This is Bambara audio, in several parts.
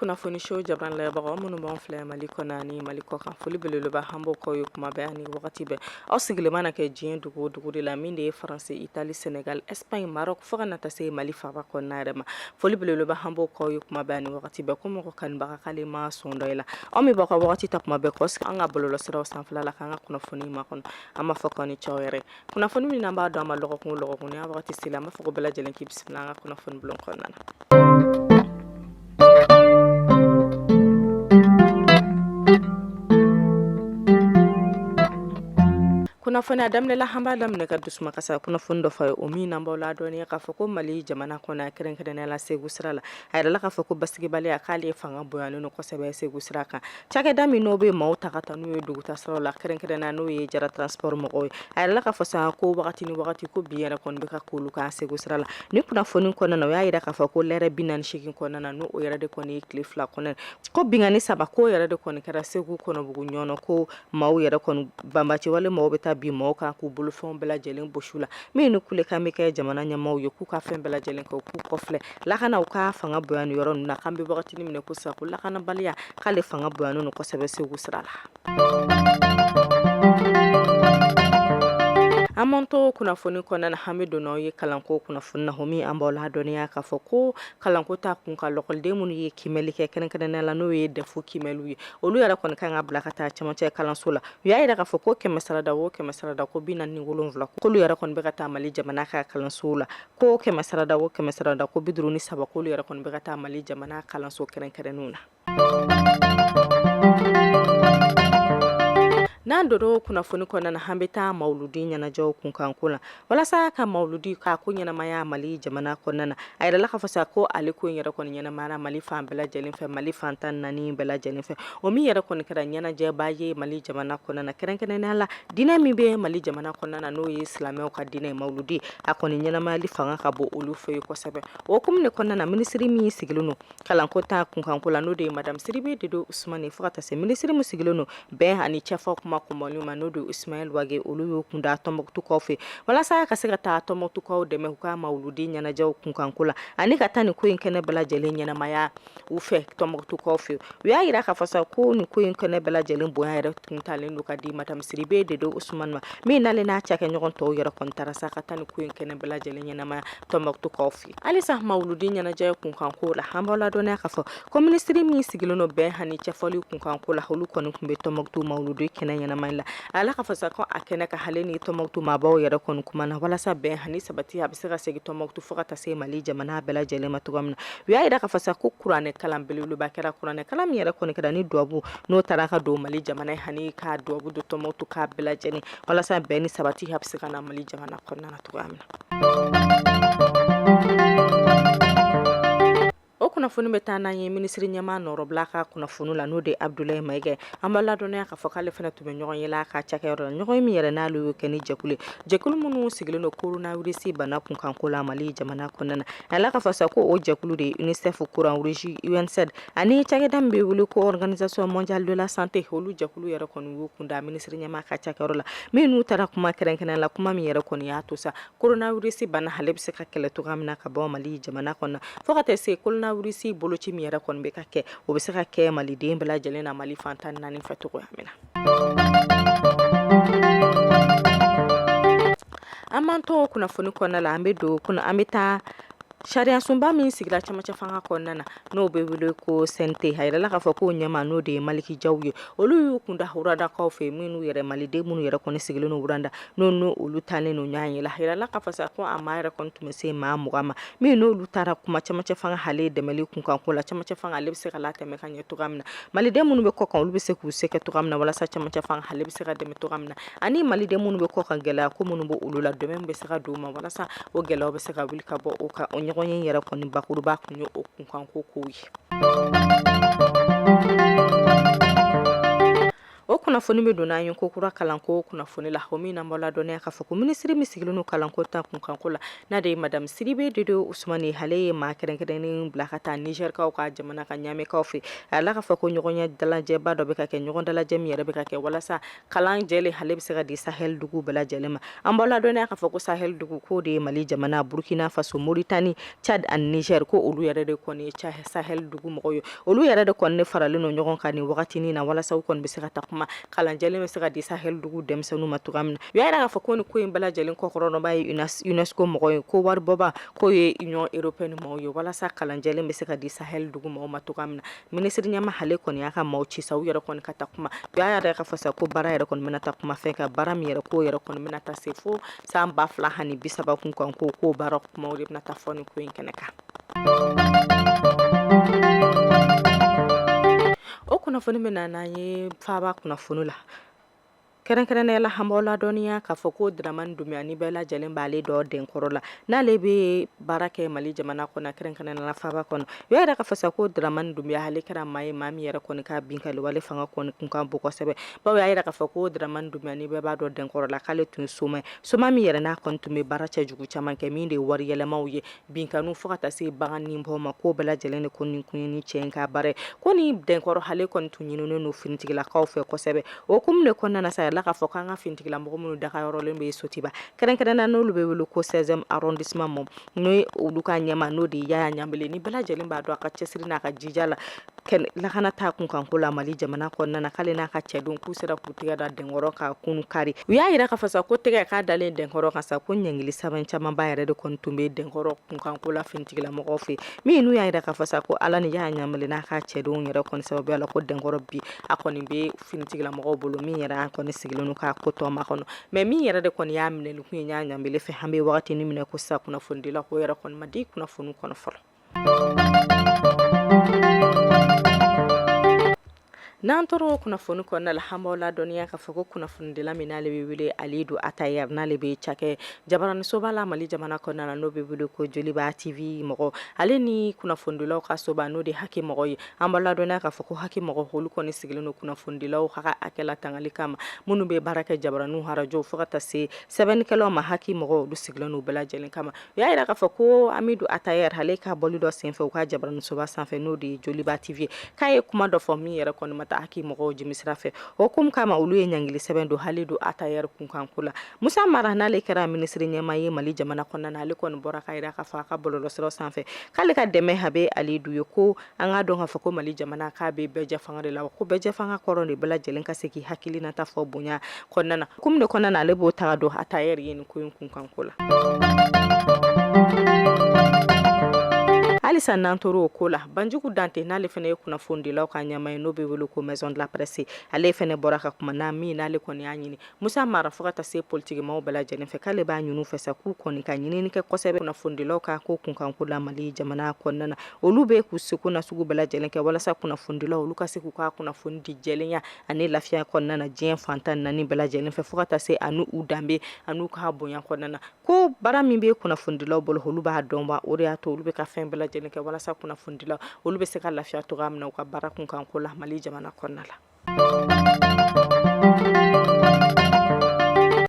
Kunnafoni show jabaran lajɛbagaw minnu b'an filɛ Mali kɔnɔ ani Mali kɔ kan, foli belebeleba an b'o k'aw ye kuma bɛɛ ani wagati bɛɛ. Aw sigilen mana kɛ diɲɛ dugu o dugu de la, min de ye France, Italie, Sénégal, Espagne, Maroc fo ka na taa se Mali faaba kɔnɔna yɛrɛ ma. Foli belebeleba an b'o k'aw ye kuma bɛɛ ani wagati bɛɛ. Ko mɔgɔ kanubaga k'ale ma sɔn dɔ i la. Aw min b'aw ka wagati ta kuma bɛɛ k'aw sigi an ka bɔlɔlɔsiraw sanfɛla la k'an ka kunnafoni makɔnɔ. An b'a fɔ k'aw ni ce aw yɛrɛ. Kunnafoni min n'an b'a dɔn an ma lɔgɔkun o lɔgɔkun, ni a wagati sera, an b'a fɔ ko bɛɛ lajɛlen k'i bisimila an ka kunnafoni bulon kɔnɔna na. Kunnafoni a daminɛ la, an b'a daminɛ ka dusumakasa kunnafoni dɔ fɔ ye, o min n'an b'aw ladɔnniya k'a fɔ ko Mali jamana kɔnɔ, kɛrɛnkɛrɛnnenya la Segu sira la, a yirala k'a fɔ ko basigibaliya k'ale fanga bonyanen don kosɛbɛ Segu sira kan. Cakɛda min n'o bɛ maaw ta ka taa n'u ye duguta siraw la, kɛrɛnkɛrɛnnenya n'o ye Jara Transport mɔgɔw ye, a yirala k'a fɔ sa ko wagati ni wagati ko bin yɛrɛ kɔni bɛ ka k'olu kan Segu sira la. Ni kunnafoni kɔnɔna na, o y'a yira k'a fɔ ko lɛrɛ 48 kɔnɔna na, n'o yɛrɛ de kɔni ye tile 2 kɔnɔ, ko binkanni 3 k'o yɛrɛ de kɔni kɛra Segu Kɔnɔbugu Ɲɔnɔ, ko maaw yɛrɛ kɔni banbaci wale maaw bɛ taa bin maaw kan k'u bolofɛnw bɛɛ lajɛlen bɔsi u la. Min ni kulekan bɛ kɛ jamana ɲɛmaaw ye k'u ka fɛn bɛɛ lajɛlen kɛ, u k'u kɔfilɛ lakana, u ka fanga bonya nin yɔrɔ ninnu na, k'an bɛ wagati min na ko sisan ko lakanabaliya k'ale fanga bonyanen don kosɛbɛ Segu sira la. An m'an to kunnafoni kɔnɔna na, an bɛ don n'aw ye kalanko kunnafoni na, o min an b'aw ladɔnniya k'a fɔ ko kalanko ta kun kan, lɔkɔliden minnu ye kiimɛli kɛ, kɛrɛnkɛrɛnnenya la n'o ye DEF kiimɛliw ye, olu yɛrɛ kɔni kan ka bila ka taa cɛmancɛ kalanso la. U y'a yira k'a fɔ ko kɛmɛ sarada o kɛmɛ sarada ko 47, k'olu yɛrɛ kɔni bɛ ka taa Mali jamana ka kalansow la, ko kɛmɛ sarada o kɛmɛ sarada ko 53, k'olu yɛrɛ kɔni bɛ ka taa Mali jamana kalanso kɛrɛnkɛrɛnnenw na. N'an donna kunnafoni kɔnɔna na, an bɛ taa mawuludi ɲɛnajɛw kunkanko la. Walasa ka mawuludi k'a ko ɲɛnamaya Mali jamana kɔnɔna na, a yirala k'a fɔ sa ko ale ko in yɛrɛ kɔni ɲɛnamayara Mali fan bɛɛ lajɛlen fɛ, Mali fan 14 bɛɛ lajɛlen fɛ. O min yɛrɛ kɔni kɛra ɲɛnajɛba ye Mali jamana kɔnɔna na, kɛrɛnkɛrɛnnenya la diinɛ min bɛ Mali jamana kɔnɔna na, n'o ye silamɛw ka diinɛ ye, mawuludi a kɔni ɲɛnamayali fanga ka bon olu fɛ yen kosɛbɛ. O hukumu de kɔnɔna na, minisiri min sigilen don kalanko ta kunkanko la, n'o de ye madame Sidibe Dede Usumani, fo ka taa se minisiri min sigilen don bɛn ani cɛfɔ kuma kunbɔli ma, n'o de ye Ismaël Wage, olu y'u kun da Tɔnbɔkutukaw fɛ walasa ka se ka taa Tɔnbɔkutukaw dɛmɛ u ka mawuludi ɲɛnajɛw kunkanko la, ani ka taa nin ko in kɛnɛ bɛɛ lajɛlen ɲɛnamaya u fɛ Tɔnbɔkutukaw fɛ. U y'a yira k'a fɔ sa ko nin ko in kɛnɛ bɛɛ lajɛlen bonya yɛrɛ tun talen don ka di madame Sidibe Dede Usumani ma, min n'ale n'a cakɛɲɔgɔn tɔw yɛrɛ kɔni taara sa ka taa nin ko in kɛnɛ bɛɛ lajɛlen ɲɛnamaya Tɔnbɔkutukaw fɛ. Halisa mawuludi ɲɛnajɛ kunkanko la, an b'aw ladɔnniya k'a fɔ ko minisiri min sigilen don bɛn ani cɛfɔli kunkanko la, olu kɔni tun bɛ Tɔnbɔkutu mawuludi kɛnɛ ɲɛnamaya la. A yirala k'a fɔ sa ko a kɛnɛ kan, ale ni Tɔnbɔkutu maabaw yɛrɛ kɔni kumana walasa bɛn ani sabati a bɛ se ka segin Tɔnbɔkutu fo ka taa se Mali jamana bɛɛ lajɛlen ma cogoya min na. U y'a yira k'a fɔ sa ko kuranɛ kalan belebeleba kɛra, kuranɛ kalan min yɛrɛ kɔni kɛra ni duwabu n'o taara ka don Mali jamana ye ani ka duwabu don Tɔnbɔkutu k'a bɛɛ lajɛlen walasa bɛn ni sabati a bɛ se ka na Mali jamana kɔnɔna na cogoya min na. O kunnafoni bɛ taa n'an ye minisiri ɲɛmaa nɔrɔbila ka kunnafoni la, n'o de ye Abdoulaye Maïga. An b'a ladɔnniya k'a fɔ k'ale fana tun bɛ ɲɔgɔn ye la a ka cakɛyɔrɔ la, ɲɔgɔn ye min yɛrɛ n'ale y'o kɛ ni jɛkulu ye, jɛkulu minnu sigilen don coronavirus bana kunkanko la Mali jamana kɔnɔna na. A yirala k'a fɔ sa ko o jɛkulu de ye UNICEF, Croix-Rouge, UNICEF ani cakɛda min bɛ wele ko Organisation mondiale de la santé, olu jɛkulu yɛrɛ kɔni y'u kun da minisiri ɲɛmaa ka cakɛyɔrɔ la, min n'u taara kuma kɛrɛnkɛrɛn la, kuma min yɛrɛ kɔni y'a to sa coronavirus bana ale bɛ se ka kɛlɛ cogoya min na ka bɔ Mali jamana kɔnɔ, fo ka taa se coronavirus boloci min yɛrɛ kɔni bɛ ka kɛ, o bɛ se ka kɛ maliden bɛɛ lajɛlen na Mali fan 14 fɛ cogoya min na. An b'an to kunnafoni kɔnɔna la, an bɛ don an bɛ taa sariyasunba min sigira cɛmancɛ fanga kɔnɔna na, n'o bɛ wele ko CNT. A yirala k'a fɔ k'o ɲɛmaa, n'o de ye Maliki Jaw ye, olu y'u kun da Rwandakaw fɛ, minnu yɛrɛ maliden minnu yɛrɛ kɔni sigilen don Rwanda, n'o n'o olu taalen don ɲɔgɔn ye la. A yirala k'a fɔ sa ko a maa yɛrɛ kɔni tun bɛ se maa 20 ma, min n'olu taara kuma cɛmancɛ fanga ale dɛmɛli kunkanko la, cɛmancɛ fanga ale bɛ se ka latɛmɛ ka ɲɛ cogoya min na, maliden minnu bɛ kɔkan olu bɛ se k'u se kɛ cogoya min na walasa cɛmancɛ fanga ale bɛ se ka dɛmɛ cogoya min na, ani maliden minnu bɛ kɔkan gɛlɛya ko minnu bɛ olu la, dɛmɛ bɛ se ka don u ma walasa o gɛlɛyaw bɛ se ka wuli ka bɔ o kan. O ɲɔgɔn ye yɛrɛ kɔni bakuruba tun ye o kunkanko kow ye. O kunnafoni bɛ don n'an ye ko kura kalanko kunnafoni la, o min n'an b'aw ladɔnniya k'a fɔ ko minisiri min sigilen don kalanko ta kunkanko la, n'a de ye madame Sidibe Dede Usumani, ale ye maa kɛrɛnkɛrɛnnen bila ka taa Nizɛrikaw ka jamana ka Ɲamɛkaw fɛ. A la k'a fɔ ko ɲɔgɔnye dalajɛba dɔ bɛ ka kɛ, ɲɔgɔn dalajɛ min yɛrɛ bɛ ka kɛ walasa kalan jɛlen ale bɛ se ka di Sahel dugu bɛɛ lajɛlen ma. An b'aw ladɔnniya k'a fɔ ko Sahel dugu k'o de ye Mali jamana, Burkina Faso, Mauritanie, Tchad ani Niger, ko olu yɛrɛ de kɔni ye Sahel dugu mɔgɔw ye. Olu yɛrɛ de kɔni faralen don ɲɔgɔn kan nin wagati na walasa u kɔni bɛ se ka taa kuma kalan jɛlen bɛ se ka di Sahel dugu denmisɛnninw ma cogoya min na. U y'a jira k'a fɔ ko nin ko in bɛɛ lajɛlen kɔkɔrɔdonbaa ye UNESCO mɔgɔw ye, ko waribɔba k'o ye Union européenne mɔgɔw ye walasa kalan jɛlen bɛ se ka di Sahel dugu mɔgɔw ma cogoya min na. Minisiri ɲɛmaa ale kɔni y'a ka maaw ci sa, u yɛrɛ kɔni ka taa kuma. U y'a yira k'a fɔ sa ko baara yɛrɛ kɔni bɛna taa kuma fɛn kan, baara min yɛrɛ k'o yɛrɛ kɔni bɛna taa se fo san 2030 kun kan, ko baara kumaw de bɛna taa fɔ nin ko in kɛnɛ kan. O kunnafoni bɛ na n'an ye faaba kunnafoni la. Kɛrɛnkɛrɛnnenya la, an b'aw ladɔnniya k'a fɔ ko Dramani Dunbiya, ni bɛɛ lajɛlen b'ale dɔn Denkɔrɔ la, n'ale bɛ baara kɛ Mali jamana kɔnɔ, kɛrɛnkɛrɛnnenya la faaba kɔnɔ. U y'a yira k'a fɔ sa ko Dramani Dunbiya ale kɛra maa ye, maa min yɛrɛ kɔni ka binkanni wale fanga kɔni kun ka bon kosɛbɛ. Bawo y'a yira k'a fɔ ko Dramani Dunbiya, ni bɛɛ b'a dɔn Denkɔrɔ la, k'ale tun ye soma ye, soma min yɛrɛ n'a kɔni tun bɛ baara cɛjugu caman kɛ, min de ye wari yɛlɛmaw ye, binkanniw fo ka taa se bagan ninbɔ ma, k'o bɛɛ lajɛlen de kɔni kun ye ni cɛ in ka baara ye. Ko ni Denkɔrɔ ale kɔni tun ɲininen don finitigilakaw fɛ kosɛbɛ. O hukumu de kɔnɔna na sa, a yirala k'a fɔ k'an ka finitigilamɔgɔ minnu dagayɔrɔlen bɛ Sotiba, kɛrɛnkɛrɛnnenya n'olu bɛ wele ko 16e arrondissement mɔ, n'o ye olu ka ɲɛmaa, n'o de ye Yaya Ɲanbele, ni bɛɛ lajɛlen b'a dɔn a ka cɛsiri n'a ka jija la lakana ta kunkanko la Mali jamana kɔnɔna na, k'ale n'a ka cɛdenw k'u sera k'u tɛgɛ da Denkɔrɔ ka kunu kari. U y'a yira k'a fɔ sa ko tɛgɛ k'a dalen Denkɔrɔ kan sa, ko ɲangili sɛbɛn camanba yɛrɛ de kɔni tun bɛ Denkɔrɔ kunkanko la finitigilamɔgɔw fɛ, min n'u y'a yira k'a fɔ sa ko Ala ni Yaya Ɲanbele n'a ka cɛdenw yɛrɛ kɔni sababuya la, ko Denkɔrɔ bi a kɔni bɛ finitigilamɔgɔw bolo, min yɛrɛ an kɔni sigilen don k'a ko tɔ makɔnɔ. Mais min yɛrɛ de kɔni y'a minɛli kun ye Yaya Ɲanbele fɛ, an bɛ wagati min na ko sisan, kunnafonidila ko yɛrɛ kɔni ma di kunnafoni kɔnɔ fɔlɔ. N'an tora o kunnafoni kɔnɔna la, an b'aw ladɔnniya k'a fɔ ko kunnafonidila min n'ale bɛ wele Alidu Atayɛri, n'ale bɛ cakɛ jabaranisoba la Mali jamana kɔnɔna la, n'o bɛ wele ko Joliba TV mɔgɔ, ale ni kunnafonidilaw ka soba, n'o de HAC mɔgɔ ye. An b'aw ladɔnniya k'a fɔ ko HAC mɔgɔ, olu kɔni sigilen don kunnafonidilaw ka hakɛ latangali kama, minnu bɛ baara kɛ jabaraniw, arajow, fo ka taa se sɛbɛnnikɛlaw ma. HAC mɔgɔw, olu sigilen don bɛɛ lajɛlen kama. U y'a yira k'a fɔ ko Amidu Atayɛri, ale ka bɔli dɔ senfɛ u ka jabaranisoba sanfɛ, n'o de ye Joliba TV ye, k'a ye kuma dɔ fɔ min yɛrɛ kɔni ma taa HAC mɔgɔw jimi sira fɛ. O hukumu kama, olu ye ɲangili sɛbɛn don Halidu Atayɛri kunkanko la. Musa Mara, n'ale kɛra minisiri ɲɛmaa ye Mali jamana kɔnɔna na, ale kɔni bɔra k'a yira k'a fɔ a ka bɔlɔlɔsiraw sanfɛ k'ale ka dɛmɛ a bɛ Alidu ye, ko an k'a dɔn k'a fɔ ko Mali jamana k'a bɛ bɛɛjɛfanga de la, ko bɛɛjɛfanga kɔrɔ de bɛɛ lajɛlen ka se k'i hakilinata fɔ bonya kɔnɔna na. Hukumu de kɔnɔna na, ale b'o taga don Atayɛri ye nin ko in kunkanko la. Halisa n'an tora o ko la, Banjugu Dante, n'ale fana ye kunnafonidilaw ka ɲɛmaa ye, n'o bɛ wele ko Maison de la Presse, ale fana bɔra ka kuma na min n'ale kɔni y'a ɲini Musa Mara fo ka taa se politikimaw bɛɛ lajɛlen fɛ, k'ale b'a ɲini u fɛ sa k'u kɔni ka ɲinini kɛ kosɛbɛ kunnafonidilaw ka ko kunkanko la Mali jamana kɔnɔna na. Olu bɛ k'u seko na sugu bɛɛ lajɛlen kɛ walasa kunnafonidilaw olu ka se k'u ka kunnafoni di jɛlenya ani lafiya kɔnɔna na diɲɛ fan 14 bɛɛ lajɛlen fɛ, fo ka taa se ani u danbe ani ka bonya kɔnɔna na. Ko baara min bɛ kunnafonidilaw bolo, olu b'a dɔn wa o de y'a to olu bɛ ka fɛn bɛɛ lajɛlen kɛ walasa kunnafonidilaw olu bɛ se ka lafiya cogoya min na u ka baara kunkanko la Mali jamana kɔnɔna la.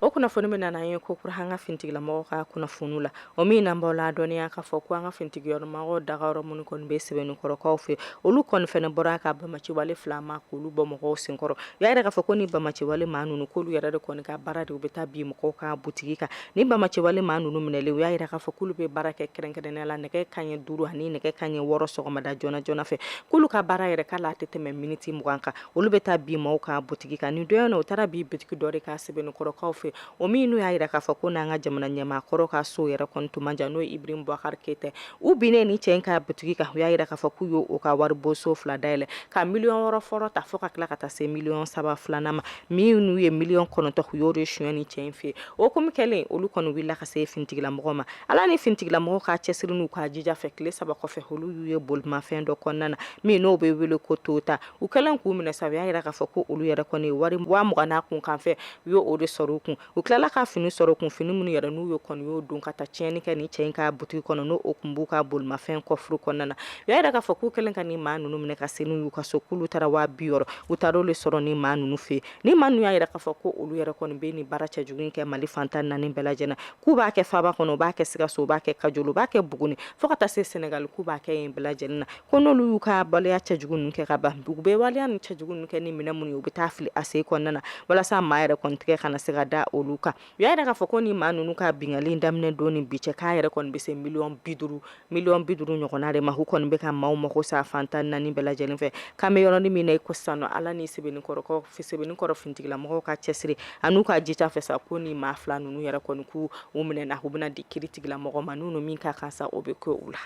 O kunnafoni bɛ na n'an ye ko kura an ka finitigilamɔgɔw ka kunnafoni la, o min n'an b'aw ladɔnniya k'a fɔ ko an ka finitigiyɔrɔmɔgɔw dagayɔrɔ minnu kɔni bɛ Sɛbɛnnikɔrɔkaw fɛ, olu kɔni fana bɔra ka bamaciwale fila ma k'olu bɔ mɔgɔw senkɔrɔ. U y'a yira k'a fɔ ko ni bamaciwale maa ninnu, k'olu yɛrɛ de kɔni ka baara de u bɛ taa bin mɔgɔw ka butigi kan. Ni bamaciwale maa ninnu minɛlen, u y'a yira k'a fɔ k'olu bɛ baara kɛ kɛrɛnkɛrɛnnenya la nɛgɛ kanɲɛ 5 ani nɛgɛ kanɲɛ 6 sɔgɔmada joona joona fɛ, k'olu ka baara yɛrɛ k'a la a tɛ tɛmɛ miniti 20 kan. Olu bɛ taa bin maaw ka butigi kan. Nin don na, u taara bin butigi dɔ de kan Sɛbɛnnikɔrɔkaw fɛ, o min n'u y'a yira k'a fɔ ko n'an ka jamana ɲɛmaa kɔrɔ ka so yɛrɛ kɔni tun man jan, n'o ye Ibrahim Boubacar Keita. U binnen ni cɛ in ka butigi kan, u y'a yira k'a fɔ k'u y'o ka waribonso fila dayɛlɛ ka miliyɔn 6 fɔlɔ ta, fo ka tila ka taa se miliyɔn 3 filanan ma, min n'u ye miliyɔn 9 u y'o de suɲɛ ni cɛ in fɛ. O komi kɛlen, olu kɔni wulila ka se finitigilamɔgɔw ma. Ala ni finitigilamɔgɔw ka cɛsiri n'u ka jija fɛ, tile 3 kɔfɛ, olu y'u ye bolimafɛn dɔ kɔnɔna na min n'o bɛ wele ko Toyota. U kɛlen k'u minɛ sa, u y'a yira k'a fɔ ko olu yɛrɛ kɔni ye wari 20,000 n'a kunkanfɛn, u y'o de sɔrɔ u kun. U tilala ka fini sɔrɔ kun, fini minnu yɛrɛ n'u ye kɔni y'o don ka taa tiɲɛni kɛ ni cɛ in ka butigi kɔnɔ, n'o o kun b'u ka bolimafɛn kɔfuru kɔnɔna na. U y'a yira k'a fɔ k'u kɛlen ka ni maa ninnu minɛ ka se n'u y'u ka so, k'olu taara 60 000, u taara o de sɔrɔ ni maa ninnu fɛ. Ni maa ninnu y'a yira k'a fɔ ko olu yɛrɛ kɔni bɛ nin baara cɛjugu in kɛ Mali fan 14 bɛɛ lajɛlen na, k'u b'a kɛ faaba kɔnɔ, u b'a kɛ Sikaso, u b'a kɛ Kajolo, u b'a kɛ Buguni, fo ka taa se Senegali, k'u b'a kɛ yen bɛɛ lajɛlen na. Ko n'olu y'u ka waleya cɛjugu ninnu kɛ ka ban, u bɛ waleya nin cɛjugu ninnu kɛ ni minɛn minnu ye, u bɛ taa fili a sen kɔnɔna na walasa maa yɛrɛ kɔni tigɛ kana se ka da olu kan. U y'a yira k'a fɔ ko ni maa ninnu ka binkanni daminɛ don ni bi cɛ, k'a yɛrɛ kɔni bɛ se miliyɔn 50 ɲɔgɔnna de ma. U kɔni bɛ ka maaw mago sa fan 14 bɛɛ lajɛlen fɛ. K'an bɛ yɔrɔnin min na i ko sisan nɔ, Ala ni Sebenikɔrɔ finitigilamɔgɔw ka cɛsiri an'u ka jija fɛ sa, ko ni maa fila ninnu yɛrɛ kɔni k'u minɛna, u bɛna di kiri tigilamɔgɔ ma, n'u min ka kan sa, o bɛ kɛ u la.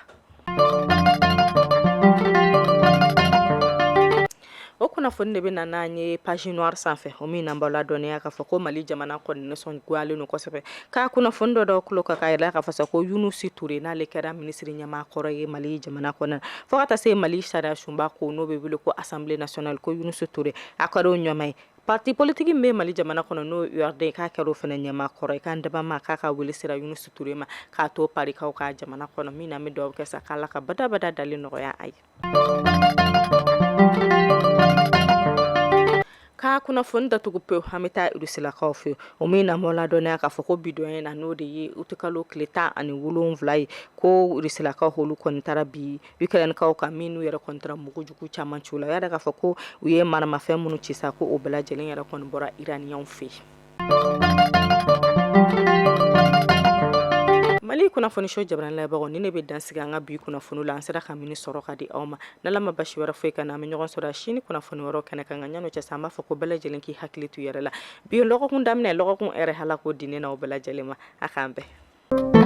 O kunnafoni de bɛ na n'an ye page noire sanfɛ, o min n'an b'aw ladɔnniya k'a fɔ ko Mali jamana kɔni nisɔngoyalen don kosɛbɛ k'a kunnafoni dɔ dɔ tulo kan, k'a yira k'a fɔ sa ko Yunusi Ture, n'ale kɛra minisiri ɲɛmaa kɔrɔ ye Mali jamana kɔnɔ, fo ka taa se Mali sariya sunba ko n'o bɛ wele ko Assemblée nationale, ko Yunusi Ture a kɛra o ɲɛmaa ye. Parti politique min bɛ Mali jamana kɔnɔ, n'o URD, k'a kɛra o fana ɲɛmaa kɔrɔ ye, k'an daba ma k'a ka wele sera Yunusi Ture ma k'a to Parikaw ka jamana kɔnɔ, min na an bɛ dugawu kɛ sa k'Ala ka badabada dali nɔgɔya a ye. Ka kunnafoni datugu pewu, an bɛ taa Rusilakaw fɛ, o min na m'aw ladɔnniya k'a fɔ ko bi don in na, n'o de ye utikalo tile 17 ye, ko Rusilakaw olu kɔni taara bi Ukrainekaw kan, minnu yɛrɛ kɔni taara mugujugu caman ci u la. U y'a yira k'a fɔ ko u ye maramafɛn minnu ci sa, ko o bɛɛ lajɛlen yɛrɛ kɔni bɔra Iraniyanw fɛ yen. Mali kunnafoni so jabarani lajɛbagaw, ni ne bɛ dan sigi an ka bi kunnafoni la, an sera ka min sɔrɔ ka di aw ma. N'Ala ma basi wɛrɛ foyi k'an na, an bɛ ɲɔgɔn sɔrɔ sini kunnafoni wɛrɛ kɛnɛ kan. Nka yan'o cɛ sa, an b'a fɔ ko bɛɛ lajɛlen k'i hakili to i yɛrɛ la. Bi ye lɔgɔkun daminɛ, lɔgɔkun hɛrɛ, Ala k'o di ne n'aw bɛɛ lajɛlen ma. A k'an bɛn.